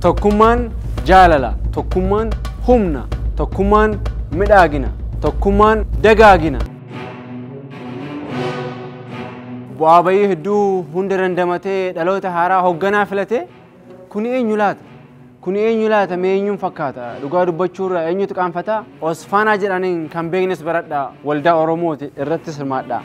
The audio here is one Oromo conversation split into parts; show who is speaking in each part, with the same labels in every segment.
Speaker 1: Tokkummaan jaalala, tokkummaan humna, tokkummaan midhaagina, tokkummaan dagaagina. Bu'aa bayii hedduu hunda dandamatee dhaloota haaraa hoogganaa filatee kun eenyu laata? Kun eenyu laata? Mee eenyuun fakkaata? Dhugaa dubbachuurra eenyutu qaanfata? Osfaanaa jedhaniin kan beeknes baradhaa, waldaa Oromooti irrattis hirmaadhaa.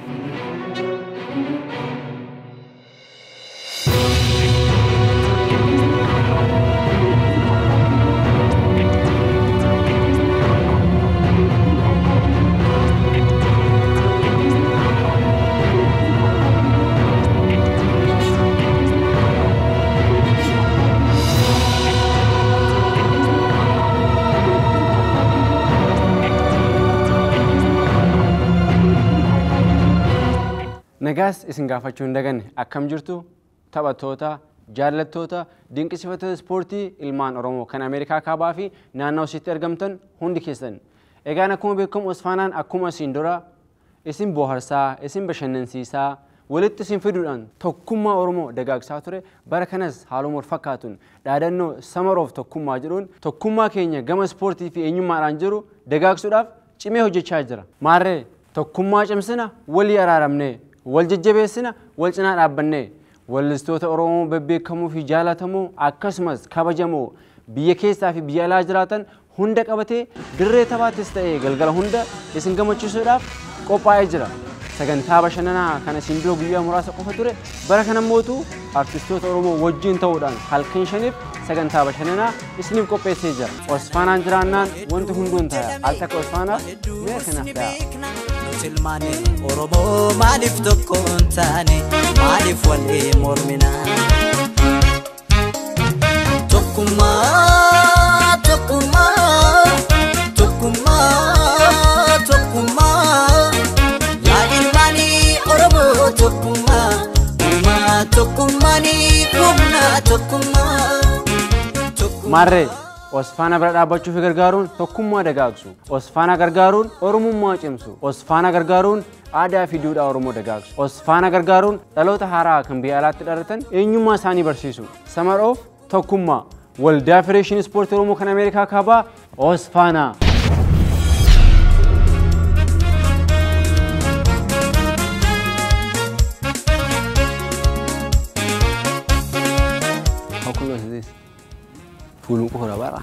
Speaker 1: Nagaas isin gaafachuu hin daganne. Akkam jirtu taphattoota, jaallattoota, dinqisiifattoota ispoortii ilmaan Oromoo kan Ameerikaa kaabaa fi naannoo isiitti argamtan hundi keessan. Egaan akkuma beekamu Osfaanaan akkuma isin dura isin bohaarsaa, isin bashannansiisaa, walitti isin fiduudhaan tokkummaa Oromoo dagaagsaa ture. Bara kanas haaluma wal fakkaatuun dhaadannoo samaroof tokkummaa jedhuun tokkummaa keenya gama ispoortii fi eenyummaadhaan jiru dagaagsuudhaaf cimee hojjechaa jira. Maarree tokkummaa cimsina, walii araaramnee, wal jajjabeessina, wal cinaa dhaabbannee wallistoota Oromoo bebbeekamoo fi jaalatamoo akkasumas kabajamoo biyya keessaa fi biyya alaa jiraatan hunda qabatee dirree taphaattis ta'ee galgala hunda isin gammachiisuudhaaf qophaa'ee jira. Sagantaa bashannanaa kana isin dura guyyaa muraasa qofa ture, bara kana mootu artistoota Oromoo wajjin ta'uudhaan halkan shaniif sagantaa bashannanaa isiniif qopheessee jira. Osfaanaan jiraannaan wanti hunduun ta'a. Al takka Osfaanaaf mee kanaaf ta'a.
Speaker 2: Ilmaani Oromoo maaliif tokko hin taane, maaliif walii mormina? Tokkummaa, tokkummaa, tokkummaa, tokkummaa. Yaa ilmaani Oromoo tokkummaa, uumaa tokkummaani humna tokkummaa.
Speaker 1: Maarree Osfaana bira dhaabbachuu fi gargaaruun tokkummaa dagaagsu. Osfaana gargaaruun Oromummaa cimsu. Osfaana gargaaruun aadaa fi duudhaa Oromoo dagaagsu. Osfaana gargaaruun dhaloota haaraa kan biyya alaatti dhalatan eenyummaa isaanii barsiisu. Samaroof tokkummaa. Waldaa Federeeshinii Ispoortii Oromoo kan Ameerikaa kaabaa Osfaanaa. How close is this? Fuulun qofa bara.